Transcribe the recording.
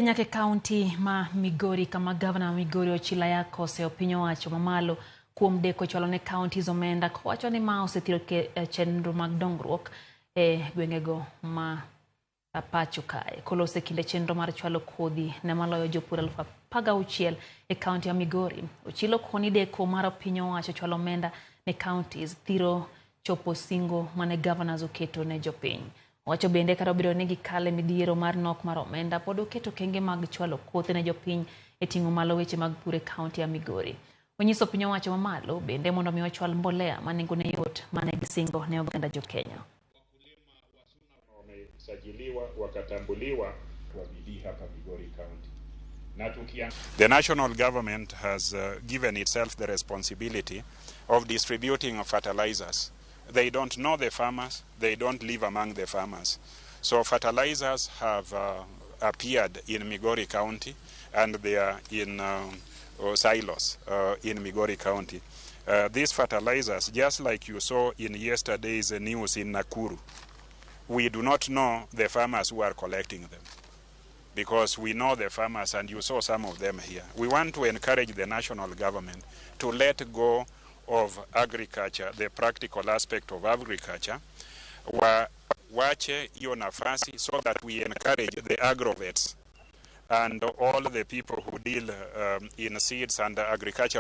Nyaka e kaunti ma Migori, kama gavana ma Migori Ochilo Ayacko oseyo piny owacho mamalo kuom deko chwalo ne counties omenda, kowacho ni ma osethiro chenro mag dongruok e gwengego ma pacho kae. Koloso e kinde chenro mar chwalo kodhi ne maloyo jopur 16,000 e kaunti ma Migori. Ochilo koni deko mar piny owacho chwalo omenda ne counties thiro chopo singo mane governors oketo ne jopiny. Owacho bende kata obedo ni gikale midhiero mar nok mar omenda, pod oketo okenge mag chwalo kothe ne jopiny e ting'o malo weche mag pur e kaunti ya Migori. Onyiso piny owacho mamalo bende mondo mi ochwal mbolea ma nengone yot mane gisingo ne oganda jo Kenya. Wamesajiliwa, wakatambuliwa kwa bidii hapa Migori County. Na tukia. The national government has given itself the responsibility of distributing fertilizers. They don't know the farmers, they don't live among the farmers. So fertilizers have appeared in Migori County and they are in silos in Migori County. These fertilizers, just like you saw in yesterday's news in Nakuru, we do not know the farmers who are collecting them because we know the farmers and you saw some of them here. We want to encourage the national government to let go of agriculture, the practical aspect of agriculture, wa wache hiyo nafasi so that we encourage the agrovets and all the people who deal in seeds and agricultural